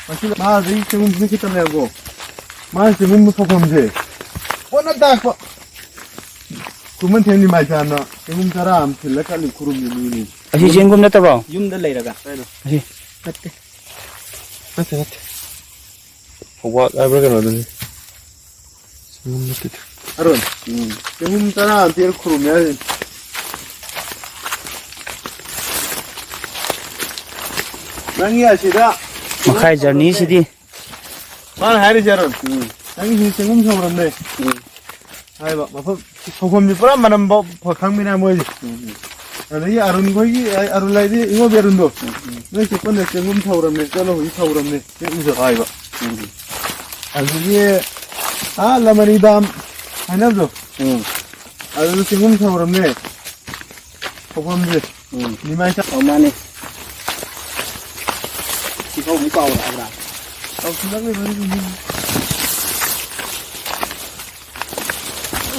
ꯃꯁꯤ ꯃꯥꯗꯤ ꯆꯦꯡꯒꯨꯝꯁꯤꯅ ꯈꯤꯇꯪꯅꯦꯕꯀꯣ꯫ ꯃꯥꯅ ꯆꯦꯡꯒꯨꯝ ꯐꯐꯝꯁꯦ ꯀꯣꯟꯅ ꯇꯥꯛꯄ꯫ ꯈꯨꯃꯟꯊꯦꯝ ꯅꯤꯃꯥꯏꯊꯥꯅ ꯆꯦꯡꯒꯨꯝ ꯆꯔꯥ ꯑꯃ ꯊꯤꯜꯂ ꯆꯠꯂꯤ ꯈꯨꯔꯨꯝꯃꯤ ꯃꯤꯅꯤ꯫ ꯑꯁꯤ ꯆꯦꯡꯒꯨꯝ ꯅꯠꯇꯕ꯭ꯔꯣ? ꯌꯨꯝꯗ ꯂꯩꯔꯒ꯫ ꯀꯩꯅꯣ? ꯑꯁꯤ꯫ ꯅꯠꯇꯦ꯫ ꯅꯠꯇꯦ, ꯅꯠꯇꯦ꯫ ꯐꯧꯕꯥꯛ ꯍꯥꯏꯕ꯭ꯔꯥ ꯀꯩꯅꯣꯗꯨꯅꯤ꯫ ꯆꯦꯡꯒꯨꯝ ꯅꯠꯇꯦꯗ꯫ ꯑꯔꯨꯟ꯫ ꯎꯝ꯫ ꯆꯦꯡꯒꯨꯝ ꯆꯔꯥ ꯑꯃ ꯊꯤꯜꯂ ꯈꯨꯔꯨꯝꯃꯤ ꯍꯥꯏꯁꯤꯅꯤ꯫ ꯅꯪꯒꯤ ꯑꯁꯤꯗ ꯃꯈꯥꯏ ꯖꯔꯅꯤꯁꯤꯗꯤ꯫ ꯃꯥꯅ ꯍꯥꯏꯔꯤꯁꯦ, ꯑꯔꯨꯟ꯫ ꯎꯝ꯫ ꯅꯪꯒꯤꯁꯤ ꯆꯦꯡꯒꯨꯝ ꯁꯧꯔꯝꯃꯦ꯫ ꯎꯝ꯫ ꯍꯥꯏꯕ ꯃꯐꯝ ꯁꯧꯐꯝꯁꯦ ꯄꯨꯔꯥ ꯃꯅꯝ ꯐꯥꯎ ꯈꯪꯕꯅꯦ ꯃꯣꯏꯁꯦ꯫ ꯎꯝ, ꯎꯝ꯫ ꯑꯗꯒꯤ ꯑꯔꯨꯟ ꯈꯣꯏꯒꯤ, ꯑꯩ ꯑꯔꯨꯟ ꯍꯥꯏꯗꯤ ꯏꯉꯣꯕꯤ ꯑꯔꯨꯟꯗꯣ꯫ ꯎꯝ, ꯎꯝ꯫ ꯅꯣꯏ ꯆꯦꯛꯄꯟꯗ ꯆꯦꯡꯒꯨꯝ ꯁꯧꯔꯝꯃꯦ, ꯆꯠꯂꯣ ꯍꯧꯖꯤꯛ ꯁꯧꯔꯝꯃꯦ꯫ ꯆꯦꯡꯒꯨꯝꯁꯨ ꯍꯥꯏꯕ꯫ ꯎꯝ꯫ ꯑꯗꯒꯤ ꯑꯥ ꯂꯃꯅꯤ ꯗꯥꯝ ꯍꯥꯏꯅꯕꯗꯣ꯫ ꯎꯝ꯫ ꯑꯗꯨꯗ ꯆꯦꯡꯒꯨꯝ ꯁꯧꯔꯝꯃꯦ꯫ ꯁꯧꯐꯝꯁꯦ꯫ ꯎꯝ꯫ ꯅꯤꯃꯥꯏ ꯆꯥ- ꯑꯧ, ꯃꯥꯅꯦ꯫ ꯁꯤꯐꯥꯎ ꯑꯃꯨꯛ ꯀꯥꯎꯔꯛꯑꯕ꯭ꯔꯥ? ꯀꯥꯎꯁꯤꯜꯂꯛꯂꯤꯕꯅꯤ꯫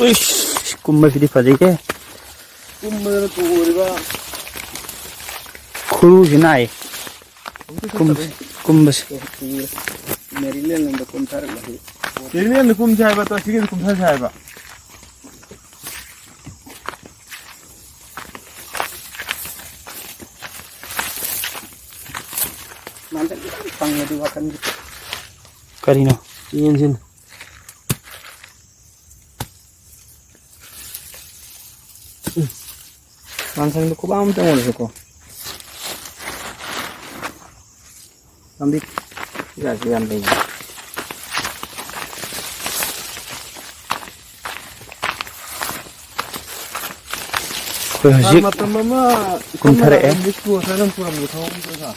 ꯎꯏꯁ, ꯀꯨꯝꯕꯁꯤꯗꯤ ꯐꯖꯩꯍꯦ꯫ ꯀꯨꯝꯕꯗꯅ ꯇꯨꯔꯤꯕ꯫ ꯈꯨꯔꯨꯁꯤ ꯅꯥꯏ꯫ ꯑꯃꯨꯛꯇ ꯀꯨꯝ-, ꯆꯠꯇꯕꯩ꯫ ꯀꯨꯝꯕꯁꯦ꯫ ꯃꯦꯔꯤꯂꯦꯟ ꯂꯣꯝꯗ ꯀꯨꯝꯊꯔꯛꯂꯁꯤ꯫ ꯃꯦꯔꯤꯂꯦꯟꯗ ꯀꯨꯝꯁꯦ ꯍꯥꯏꯕ, ꯇꯣ ꯁꯤꯒꯤꯗ ꯀꯨꯝꯊꯁꯦ ꯍꯥꯏꯕ꯫ ꯑꯗꯨ ꯋꯥꯈꯜꯒꯤ ꯀꯔꯤꯅꯣ? ꯌꯦꯟꯁꯤꯅ꯫ ꯎꯝ꯫ ꯀꯥꯡꯈꯪꯗꯣ ꯈꯨꯕꯥꯛ ꯑꯃꯇꯪ ꯑꯣꯏꯔꯁꯨꯀꯣ꯫ ꯄꯥꯝꯕꯤ ꯀꯩꯀꯥꯁꯨ ꯌꯥꯝ ꯂꯩ꯫ ꯑꯩꯈꯣꯏ ꯍꯧꯖꯤꯛ ꯃꯇꯝ ꯑꯃ ꯀꯨꯝꯊꯔꯛꯑꯦ꯫ ꯏꯁꯣꯔꯅ ꯄꯨꯔꯝꯕꯗꯣ ꯈꯪꯍꯧꯗ꯭ꯔꯣ?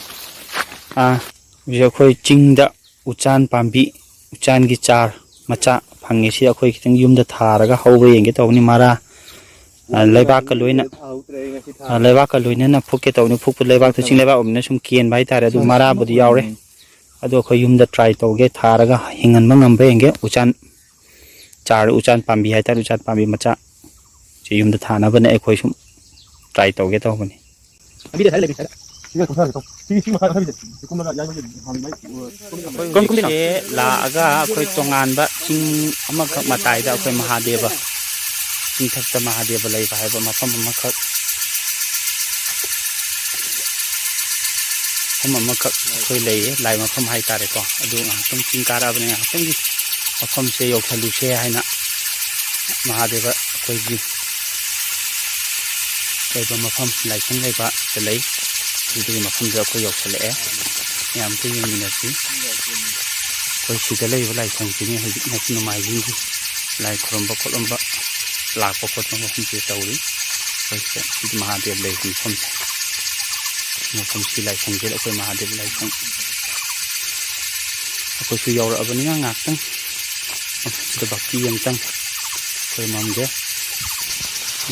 ꯑꯥ, ꯍꯧꯖꯤꯛ ꯑꯩꯈꯣꯏ ꯆꯤꯡꯗ ꯎꯆꯥꯟ ꯄꯥꯝꯕꯤ, ꯎꯆꯥꯟꯒꯤ ꯆꯥꯔ ꯃꯆꯥ ꯐꯪꯉꯦ꯫ ꯁꯤ ꯑꯩꯈꯣꯏ ꯈꯤꯇꯪ ꯌꯨꯝꯗ ꯊꯥꯔꯒ ꯍꯧꯕ꯭ꯔꯥ ꯌꯦꯡꯒꯦ ꯇꯧꯕꯅꯤ꯫ ꯃꯔꯥ, ꯑ, ꯂꯩꯕꯥꯛꯀ ꯂꯣꯏꯅ, ꯑ, ꯂꯩꯕꯥꯛꯀ ꯂꯣꯏꯅꯅ ꯐꯨꯛꯀꯦ ꯇꯧꯕꯅꯤ꯫ ꯐꯨꯛꯄ ꯂꯩꯕꯥꯛꯇꯣ ꯆꯤꯡ ꯂꯩꯕꯥꯛ ꯑꯣꯏꯕꯅꯤꯅ ꯁꯨꯝ ꯀꯦꯟꯕ ꯍꯥꯏꯇꯥꯔꯦ꯫ ꯑꯗꯨ ꯃꯔꯥꯕꯨꯗꯤ ꯌꯥꯎꯔꯦ꯫ ꯑꯗꯣ ꯑꯩꯈꯣꯏ ꯌꯨꯝꯗ ꯇ꯭ꯔꯥꯏ ꯇꯧꯒꯦ, ꯊꯥꯔꯒ ꯍꯤꯡꯍꯟꯕ ꯉꯝꯕ꯭ꯔꯥ ꯌꯦꯡꯒꯦ꯫ ꯎꯆꯥꯟ ꯆꯥꯔ, ꯎꯆꯥꯟ ꯄꯥꯝꯕꯤ ꯍꯥꯏꯇꯥꯔꯦ, ꯎꯆꯥꯟ ꯄꯥꯝꯕꯤ ꯃꯆꯥ꯫ ꯁꯤ ꯌꯨꯝꯗ ꯊꯥꯅꯕꯅꯦ ꯑꯩꯈꯣꯏ ꯁꯨꯝ ꯇ꯭ꯔꯥꯏ ꯇꯧꯒꯦ ꯇꯧꯕꯅꯤ꯫ ꯂꯝꯕꯤꯗ ꯁꯥꯏꯗ ꯂꯩꯕꯤ ꯁꯥꯏꯗ꯫ ꯁꯤꯒ ꯀꯨꯝꯊꯔꯒꯦ ꯇꯧ꯫ ꯁꯤ, ꯁꯤ ꯃꯈꯥ ꯈꯔ ꯂꯩꯁꯦ꯫ ꯁꯤ ꯀꯨꯝꯂꯒ ꯌꯥꯏꯃꯒꯤ ꯍꯥꯟꯅ ꯃꯥꯏ, ꯑ, ꯀꯨꯝ-, ꯀꯨꯝ-, ꯀꯨꯝ-, ꯀꯨꯝ-, ꯀꯨꯝ-, ꯀꯨꯝ-, ꯂꯥꯛꯑꯒ ꯑꯩꯈꯣꯏ ꯇꯣꯉꯥꯟꯕ ꯆꯤꯡ ꯑꯃꯈꯛ ꯃꯇꯥꯏꯗ ꯑꯩꯈꯣꯏ ꯃꯍꯥꯗꯦꯕ, ꯆꯤꯡꯊꯛꯇ ꯃꯍꯥꯗꯦꯕ ꯂꯩꯕ ꯍꯥꯏꯕ ꯃꯐꯝ ꯑꯃꯈꯛ, ꯃꯐꯝ ꯑꯃꯈꯛ ꯑꯩꯈꯣꯏ ꯂꯩꯌꯦ, ꯂꯥꯏ ꯃꯐꯝ ꯍꯥꯏꯇꯥꯔꯦꯀꯣ꯫ ꯑꯗꯨ ꯉꯥꯏꯍꯥꯛꯇꯪ ꯆꯤꯡ ꯀꯥꯔꯛꯑꯕꯅꯤꯅ ꯉꯥꯏꯍꯥꯛꯇꯪꯒꯤ ꯃꯐꯝꯁꯦ ꯌꯧꯁꯜꯂꯨꯁꯦ ꯍꯥꯏꯅ ꯃꯍꯥꯗꯦꯕ ꯑꯩꯈꯣꯏꯒꯤ ꯂꯩꯕ ꯃꯐꯝ, ꯂꯥꯏꯁꯪ ꯂꯩꯕ ꯁꯤꯗ ꯂꯩ꯫ ꯑꯗꯨꯒꯤ ꯃꯐꯝꯗ ꯑꯩꯈꯣꯏ ꯌꯧꯁꯜꯂꯛꯑꯦ꯫ ꯃꯌꯥꯝꯁꯨ ꯌꯦꯡꯃꯤꯟꯅꯁꯤ꯫ ꯑꯩꯈꯣꯏ ꯁꯤꯗ ꯂꯩꯔꯤꯕ ꯂꯥꯏꯁꯪꯁꯤꯅꯤ ꯍꯧꯖꯤꯛ ꯉꯁꯤ ꯅꯣꯡꯃꯥꯏꯖꯤꯡꯒꯤ ꯂꯥꯏ ꯈꯨꯔꯨꯝꯕ ꯈꯣꯠꯂꯝꯕ, ꯂꯥꯛꯄ ꯈꯣꯠꯄ ꯃꯐꯝꯁꯦ ꯇꯧꯔꯤ꯫ ꯑꯩꯈꯣꯏ ꯁꯤꯗ, ꯁꯤꯗꯤ ꯃꯍꯥꯗꯦꯕ ꯂꯩꯕ ꯃꯐꯝꯁꯦ꯫ ꯃꯐꯝꯁꯤ ꯂꯥꯏꯁꯪꯁꯤꯗ ꯑꯩꯈꯣꯏ ꯃꯍꯥꯗꯦꯕ ꯂꯥꯏꯁꯪ꯫ ꯑꯩꯈꯣꯏꯁꯨ ꯌꯧꯔꯛꯑꯕꯅꯤꯅ ꯉꯥꯏꯍꯥꯛꯇꯪ ꯃꯐꯝꯁꯤꯗ ꯚꯛꯇꯤ ꯑꯃꯇꯪ ꯈꯨꯔꯨꯝꯃꯝꯒꯦ꯫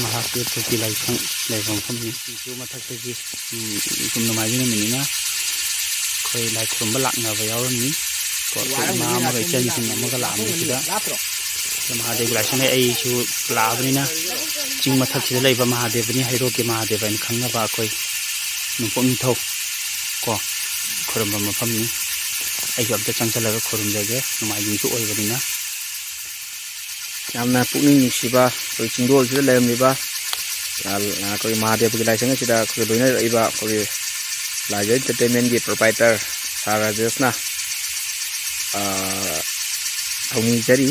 ꯃꯍꯥꯗꯦꯕꯒꯤ ꯂꯥꯏꯁꯪ ꯂꯩꯕ ꯃꯐꯝꯅꯤ꯫ ꯁꯤꯁꯨ ꯃꯊꯛꯇꯒꯤ, ꯎꯝ, ꯁꯨꯝ ꯅꯣꯡꯃꯥꯏꯖꯤꯡ ꯅꯨꯃꯤꯠꯅꯤꯅ ꯑꯩꯈꯣꯏ ꯂꯥꯏ ꯈꯨꯔꯨꯝꯕ ꯂꯥꯛꯅꯕ ꯌꯥꯎꯔꯝꯃꯤ꯫ ꯀꯣ, ꯑꯩꯈꯣꯏ ꯏꯃꯥ ꯑꯃꯒ ꯏꯆꯟꯁꯤꯡ ꯑꯃꯒ ꯂꯥꯛꯑꯝꯃꯤ ꯁꯤꯗ꯫ ꯁꯤꯗ ꯃꯍꯥꯗꯦꯕꯒꯤ ꯂꯥꯏꯁꯪ ꯂꯩ꯫ ꯑꯩꯁꯨ ꯂꯥꯛꯑꯕꯅꯤꯅ ꯆꯤꯡ ꯃꯊꯛꯁꯤꯗ ꯂꯩꯕ ꯃꯍꯥꯗꯦꯕꯅꯤ, ꯍꯩꯔꯣꯛꯀꯤ ꯃꯍꯥꯗꯦꯕ ꯍꯥꯏꯅ ꯈꯪꯅꯕ ꯑꯩꯈꯣꯏ ꯅꯣꯡꯄꯣꯛ ꯅꯤꯡꯊꯧ ꯀꯣ ꯈꯨꯔꯨꯝꯕ ꯃꯐꯝꯅꯤ꯫ ꯑꯩꯁꯨ ꯑꯝꯇ ꯆꯪꯁꯜꯂꯒ ꯈꯨꯔꯨꯝꯖꯒꯦ, ꯅꯣꯡꯃꯥꯏꯖꯤꯡꯁꯨ ꯑꯣꯏꯕꯅꯤꯅ꯫ ꯌꯥꯝꯅ ꯄꯨꯛꯅꯤꯡ ꯅꯨꯡꯁꯤꯕ ꯑꯩꯈꯣꯏ ꯆꯤꯡꯗꯣꯜꯁꯤꯗ ꯂꯩꯔꯝꯂꯤꯕ, ꯑ, ꯑꯩꯈꯣꯏ ꯃꯍꯥꯗꯦꯕꯒꯤ ꯂꯥꯏꯁꯪ ꯑꯁꯤꯗ ꯑꯩꯈꯣꯏ ꯂꯣꯏꯅꯔꯛꯏꯕ ꯑꯩꯈꯣꯏꯒꯤ ꯂꯥꯏꯖ ꯏꯟꯇꯔꯇꯦꯟꯃꯦꯟꯒꯤ ꯄ꯭ꯔꯣꯄꯥꯏꯇꯔ ꯁꯥꯔ ꯔꯥꯖꯦꯁꯅ, ꯑ, ꯊꯧꯅꯤꯖꯔꯤ꯫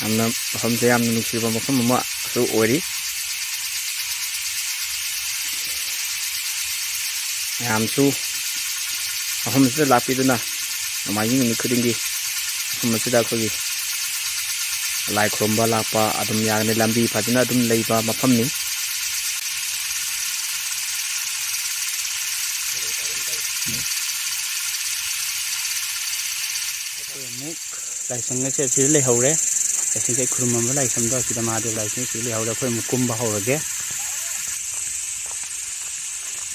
ꯌꯥꯝꯅ, ꯃꯐꯝꯁꯦ ꯌꯥꯝꯅ ꯅꯨꯡꯁꯤꯕ ꯃꯐꯝ ꯑꯃꯁꯨ ꯑꯣꯏꯔꯤ꯫ ꯃꯌꯥꯝꯁꯨ ꯃꯐꯝ ꯑꯁꯤꯗ ꯂꯥꯛꯄꯤꯗꯨꯅ ꯅꯣꯡꯃꯥꯏꯖꯤꯡ ꯅꯨꯃꯤꯠ ꯈꯨꯗꯤꯡꯒꯤ ꯃꯐꯝ ꯑꯁꯤꯗ ꯑꯩꯈꯣꯏꯒꯤ ꯂꯥꯏ ꯈꯨꯔꯨꯝꯕ ꯂꯥꯛꯄ ꯑꯗꯨꯝ ꯌꯥꯒꯅꯤ꯫ ꯂꯝꯕꯤ ꯐꯖꯅ ꯑꯗꯨꯝ ꯂꯩꯕ ꯃꯐꯝꯅꯤ꯫ ꯑꯩꯈꯣꯏ ꯑꯃꯨꯛ ꯂꯥꯏꯁꯪ ꯑꯁꯦ ꯑꯁꯤꯗ ꯂꯩꯍꯧꯔꯦ꯫ ꯂꯥꯏꯁꯪꯁꯦ ꯈꯨꯔꯨꯝꯃꯝꯕ ꯂꯥꯏꯁꯪꯗꯣ ꯑꯁꯤꯗ, ꯃꯍꯥꯗꯦꯕ ꯂꯥꯏꯁꯪ ꯑꯁꯤꯗ ꯂꯩꯍꯧꯔꯦ꯫ ꯑꯩꯈꯣꯏ ꯑꯃꯨꯛ ꯀꯨꯝꯕ ꯍꯧꯔꯒꯦ꯫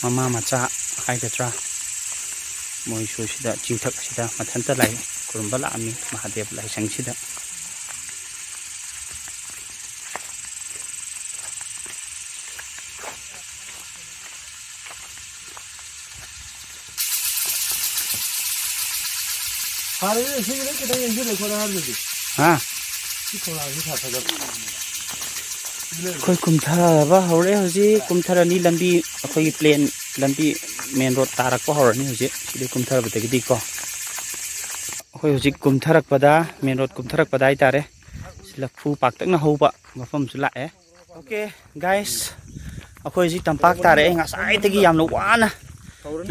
ꯃꯃꯥ ꯃꯆꯥ ꯍꯥꯏꯒꯗ꯭ꯔꯥ, ꯃꯣꯏꯁꯨ ꯁꯤꯗ ꯆꯤꯡꯊꯛ ꯑꯁꯤꯗ ꯃꯊꯟꯇ ꯂꯥꯏ ꯈꯨꯔꯨꯝꯕ ꯂꯥꯛꯑꯝꯃꯤ ꯃꯍꯥꯗꯦꯕ ꯂꯥꯏꯁꯪꯁꯤꯗ꯫ ꯐꯔꯦꯅꯦ, ꯁꯤꯒꯤꯗ ꯈꯤꯇꯪ ꯌꯦꯡꯁꯤꯜꯂꯦ ꯈꯣꯠꯂꯦ ꯍꯥꯏꯕꯗꯨꯗꯤ꯫ ꯍꯥ? ꯁꯤ ꯈꯣꯡꯅꯥꯡꯁꯤ ꯁꯥꯊꯔꯒ꯫ ꯑꯩꯈꯣꯏ ꯀꯨꯝꯊꯕ ꯍꯧꯔꯦ ꯍꯧꯖꯤꯛ꯫ ꯀꯨꯝꯊꯔꯅꯤ, ꯂꯝꯕꯤ, ꯑꯩꯈꯣꯏꯒꯤ ꯄ꯭ꯂꯦꯟ ꯂꯝꯕꯤ, ꯃꯦꯟ ꯔꯣꯗ ꯇꯥꯔꯛꯄ ꯍꯧꯔꯅꯤ ꯍꯧꯖꯤꯛ꯫ ꯁꯤꯗꯩ ꯀꯨꯝꯊꯔꯕꯗꯒꯤꯗꯤꯀꯣ, ꯑꯩꯈꯣꯏ ꯍꯧꯖꯤꯛ ꯀꯨꯝꯊꯔꯛꯄꯗ, ꯃꯦꯟ ꯔꯣꯗ ꯀꯨꯝꯊꯔꯛꯄꯗ ꯍꯥꯏꯇꯥꯔꯦ, ꯁꯤ ꯂꯐꯨ ꯄꯥꯛꯇꯛꯅ ꯍꯧꯕ ꯃꯐꯝꯁꯨ ꯂꯥꯛꯑꯦ꯫ ꯑꯣꯀꯦ, ꯒꯥꯏꯁ, ꯑꯩꯈꯣꯏ ꯍꯧꯖꯤꯛ ꯇꯝꯄꯥꯛ ꯇꯥꯔꯛꯑꯦ꯫ ꯉꯁꯥꯏꯗꯒꯤ ꯌꯥꯝꯅ ꯋꯥꯅ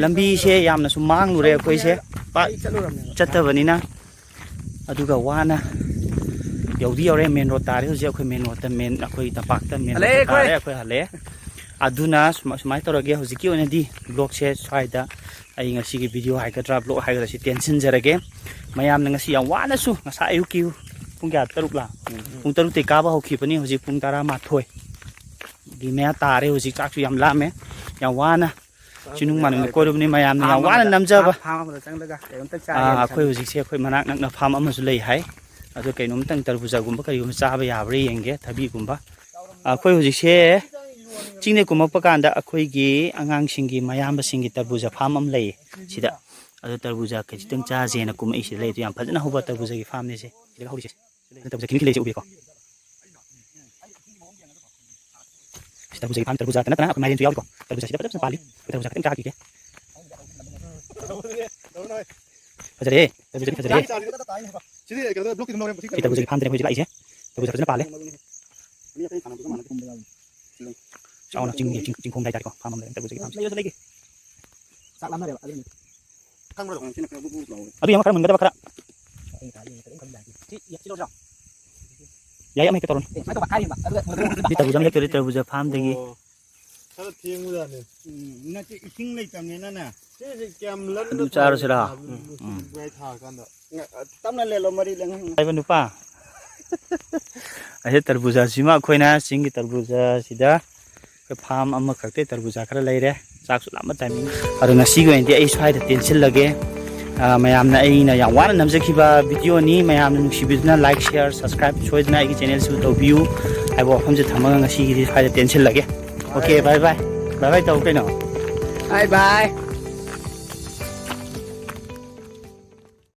ꯂꯝꯕꯤꯁꯦ ꯌꯥꯝꯅꯁꯨ ꯃꯥꯡꯂꯨꯔꯦ ꯑꯩꯈꯣꯏꯁꯦ, ꯄꯥꯛ ꯆꯠꯇꯕꯅꯤꯅ꯫ ꯑꯗꯨꯒ ꯋꯥꯅ ꯌꯧꯗꯤ ꯌꯧꯔꯦ꯫ ꯃꯦꯟ ꯔꯣꯗ ꯇꯥꯔꯦ ꯍꯧꯖꯤꯛ꯫ ꯑꯩꯈꯣꯏ ꯃꯦꯟ ꯔꯣꯗꯇ, ꯃꯦꯟ, ꯑꯩꯈꯣꯏ ꯇꯝꯄꯥꯛꯇ ꯃꯦꯟ ꯔꯣꯗꯇ ꯍꯜꯂꯛꯑꯦ ꯑꯩꯈꯣꯏ꯫ ꯇꯥꯔꯦ, ꯑꯩꯈꯣꯏ ꯍꯜꯂꯛꯑꯦ꯫ ꯑꯗꯨꯅ ꯁꯨꯃ-, ꯁꯨꯃꯥꯏꯅ ꯇꯧꯔꯒꯦ, ꯍꯧꯖꯤꯛꯀꯤ ꯑꯣꯏꯅꯗꯤ ꯕ꯭ꯂꯣꯒꯁꯦ ꯁ꯭ꯋꯥꯏꯗ, ꯑꯩ ꯉꯁꯤꯒꯤ ꯚꯤꯗꯤꯑꯣ ꯍꯥꯏꯒꯗ꯭ꯔꯥ, ꯕ꯭ꯂꯣꯒ ꯍꯥꯏꯒꯗ꯭ꯔꯥ, ꯁꯤ ꯇꯦꯟꯁꯤꯟꯖꯔꯒꯦ꯫ ꯃꯌꯥꯝꯅ ꯉꯁꯤ ꯌꯥꯝ ꯋꯥꯅꯁꯨ, ꯉꯁꯥꯏ ꯑꯌꯨꯛꯀꯤ ꯄꯨꯡ ꯀꯌꯥ, ꯇꯔꯨꯛꯂꯥ? ꯎꯝ, ꯎꯝ꯫ ꯄꯨꯡ ꯇꯔꯨꯛꯇꯩ ꯀꯥꯕ ꯍꯧꯈꯤꯕꯅꯤ, ꯍꯧꯖꯤꯛ ꯄꯨꯡ ꯇꯔꯥꯃꯥꯊꯣꯏ ꯒꯤ ꯃꯌꯥ ꯇꯥꯔꯦ꯫ ꯍꯧꯖꯤꯛ ꯆꯥꯛꯁꯨ ꯌꯥꯝ ꯂꯥꯝꯃꯦ, ꯌꯥꯝ ꯋꯥꯅ ꯆꯤꯅꯨꯡ ꯃꯥꯅꯨꯡꯗ ꯀꯣꯏꯔꯨꯕꯅꯤ, ꯃꯌꯥꯝꯅ ꯌꯥꯝ ꯐꯥꯝ ꯋꯥꯅ ꯑꯃꯗ, ꯅꯝꯖꯕ꯫ ꯐꯥꯝ ꯑꯃꯗ ꯆꯪꯂꯒ ꯀꯩꯅꯣꯝꯇꯪ ꯑꯥ, ꯆꯥꯒꯦꯅ ꯑꯩꯈꯣꯏ ꯈꯟꯕ꯫ ꯍꯧꯖꯤꯛꯁꯦ ꯑꯩꯈꯣꯏ ꯃꯅꯥꯛ ꯅꯛꯅ ꯐꯥꯝ ꯑꯃꯁꯨ ꯂꯩ ꯍꯥꯏ꯫ ꯑꯗꯣ ꯀꯩꯅꯣꯝꯇꯪ ꯇꯔꯕꯨꯖꯥꯒꯨꯝꯕ ꯀꯔꯤꯒꯨꯝꯕ ꯆꯥꯕ ꯌꯥꯕ꯭ꯔꯥ ꯌꯦꯡꯒꯦ, ꯊꯕꯤꯒꯨꯝꯕ꯫ ꯑꯩꯈꯣꯏ ꯍꯧꯖꯤꯛꯁꯦ ꯆꯤꯡꯗ ꯀꯨꯝꯃꯛꯄ ꯀꯥꯟꯗ ꯑꯩꯈꯣꯏꯒꯤ ꯑꯉꯥꯡꯁꯤꯡꯒꯤ, ꯃꯌꯥꯝꯕꯁꯤꯡꯒꯤ ꯇꯔꯕꯨꯖꯥ ꯐꯥꯝ ꯑꯃ ꯂꯩꯌꯦ ꯁꯤꯗ꯫ ꯑꯗꯣ ꯇꯔꯕꯨꯖꯥ ꯈꯖꯤꯛꯇꯪ ꯆꯥꯁꯦꯅ ꯀꯨꯝꯃꯛꯏꯁꯤꯗ ꯂꯩ꯫ ꯑꯗꯨ ꯌꯥꯝ ꯐꯖꯅ ꯍꯧꯕ ꯇꯔꯕꯨꯖꯥꯒꯤ ꯐꯥꯝꯅꯦ ꯁꯦ꯫ ꯁꯤꯗ ꯍꯧꯔꯤꯁꯦ꯫ ꯇꯔꯕꯨꯖꯥ ꯈꯤꯇꯪ ꯈꯤꯇꯪ ꯂꯩꯔꯤꯁꯦ ꯎꯕꯤꯔꯦꯀꯣ꯫ ꯁꯤ ꯇꯔꯕꯨꯖꯥꯒꯤ ꯐꯥꯝ, ꯇꯔꯕꯨꯖꯥ ꯅꯠꯇꯅ ꯑꯩꯈꯣꯏ ꯃꯥꯏꯔꯦꯟꯁꯨ ꯌꯥꯎꯔꯤꯀꯣ꯫ ꯇꯔꯕꯨꯖꯥ ꯁꯤꯗ ꯐꯖ ꯐꯖꯅ ꯄꯥꯜꯂꯤ꯫ ꯑꯩꯈꯣꯏ ꯇꯔꯕꯨꯖꯥ ꯈꯤꯇꯪ ꯆꯥꯈꯤꯒꯦ꯫ ꯐꯖꯔꯦ, ꯐꯖꯔꯦ, ꯐꯖꯔꯦ꯫ ꯁꯤꯗꯤ ꯀꯩꯅꯣ ꯕ꯭ꯂꯣꯛꯀꯤ ꯑꯗꯨꯝ ꯂꯧꯔꯦ꯫ ꯁꯤ ꯇꯔꯕꯨꯖꯒꯤ ꯐꯥꯝꯗꯅꯦ ꯑꯩꯈꯣꯏ ꯍꯧꯖꯤꯛ ꯂꯥꯛꯏꯁꯦ꯫ ꯇꯔꯕꯨꯖ ꯐꯖꯅ ꯄꯥꯜꯂꯦ꯫ ꯆꯥꯎꯅ ꯆꯤꯡꯒꯤ ꯆꯤꯡ-, ꯆꯤꯡꯈꯣꯡꯗ ꯍꯥꯏꯇꯥꯔꯦꯀꯣ, ꯐꯥꯝ ꯑꯃ ꯂꯩꯔꯦ ꯇꯔꯕꯨꯖꯒꯤ ꯐꯥꯝꯁꯦ꯫ ꯂꯩꯒꯦ꯫ ꯆꯥꯛ ꯂꯥꯝꯅꯔꯦꯕ ꯑꯗꯨꯅ꯫ ꯈꯪꯕ꯭ꯔꯣ? ꯑꯗꯨ ꯌꯥꯝ ꯈꯔ ꯃꯨꯟꯒꯗꯕ ꯈꯔ꯫ ꯁꯤ ꯌꯥꯝ ꯁꯤꯠꯂꯣ ꯁꯤꯔꯣ? ꯌꯥꯏ, ꯑꯃ ꯍꯦꯛꯇ ꯇꯧꯔꯣꯅꯦ꯫ ꯑꯦ, ꯁꯨꯃꯥꯏꯅ ꯇꯧꯕ, ꯍꯥꯏꯔꯤꯕ꯫ ꯑꯗꯨꯒ ꯁꯤ ꯇꯔꯕꯨꯖ ꯑꯃ ꯍꯦꯛꯇ ꯇꯧꯔꯦ, ꯇꯔꯕꯨꯖ ꯐꯥꯝꯗꯒꯤ꯫ ꯑꯣ, ꯈꯔ ꯊꯦꯡꯕꯖꯥꯠꯅꯤ꯫ ꯎꯝ, ꯅꯠꯇꯦ, ꯏꯁꯤꯡ ꯂꯩꯇꯕꯅꯤꯅꯅꯦ꯫ ꯁꯤꯁꯦ ꯀꯌꯥꯝ ꯂꯟꯅ ꯑꯗꯨ ꯆꯥꯔꯁꯤꯔꯥ? ꯊꯥꯕꯅꯣ? ꯎꯝ, ꯎꯝ꯫ ꯃꯌꯥꯏ ꯊꯥꯔꯀꯥꯟꯗ꯫ ꯇꯞꯅ ꯂꯦꯜꯂꯣ, ꯃꯔꯤ ꯂꯦꯡꯍꯟꯒꯅꯨ꯫ ꯍꯥꯏꯕ ꯅꯨꯄꯥ꯫ ꯑꯁꯤ ꯇꯔꯕꯨꯖꯥꯁꯤꯃ ꯑꯩꯈꯣꯏꯅ ꯆꯤꯡꯒꯤ ꯇꯔꯕꯨꯖꯥꯁꯤꯗ ꯑꯩꯈꯣꯏ ꯐꯥꯝ ꯑꯃꯈꯛꯇꯩ ꯇꯔꯕꯨꯖꯥ ꯈꯔ ꯂꯩꯔꯦ꯫ ꯆꯥꯛꯁꯨ ꯂꯥꯝꯕ ꯇꯥꯏꯃꯤꯡ꯫ ꯑꯗꯣ ꯉꯁꯤꯒꯤ ꯑꯣꯏꯅꯗꯤ ꯑꯩ ꯁ꯭ꯋꯥꯏꯗ ꯇꯦꯟꯁꯤꯜꯂꯒꯦ꯫ ꯑ, ꯃꯌꯥꯝꯅ ꯑꯩꯅ ꯌꯥꯝ ꯋꯥꯅ ꯅꯝꯖꯈꯤꯕ ꯚꯤꯗꯤꯑꯣꯅꯤ꯫ ꯃꯌꯥꯝꯅ ꯅꯨꯡꯁꯤꯕꯤꯗꯨꯅ like, share, subscribe ꯁꯣꯏꯗꯅ ꯑꯩꯒꯤ ꯆꯦꯅꯦꯜꯁꯤꯕꯨ ꯇꯧꯕꯤꯌꯨ ꯍꯥꯏꯕ ꯋꯥꯐꯝꯁꯦ ꯊꯝꯃꯒ ꯉꯁꯤꯒꯤꯗꯤ ꯁ꯭ꯋꯥꯏꯗ ꯇꯦꯟꯁꯤꯜꯂꯒꯦ꯫ Okay, bye bye꯫ Bye bye ꯇꯧ ꯀꯩꯅꯣ꯫ Bye bye꯫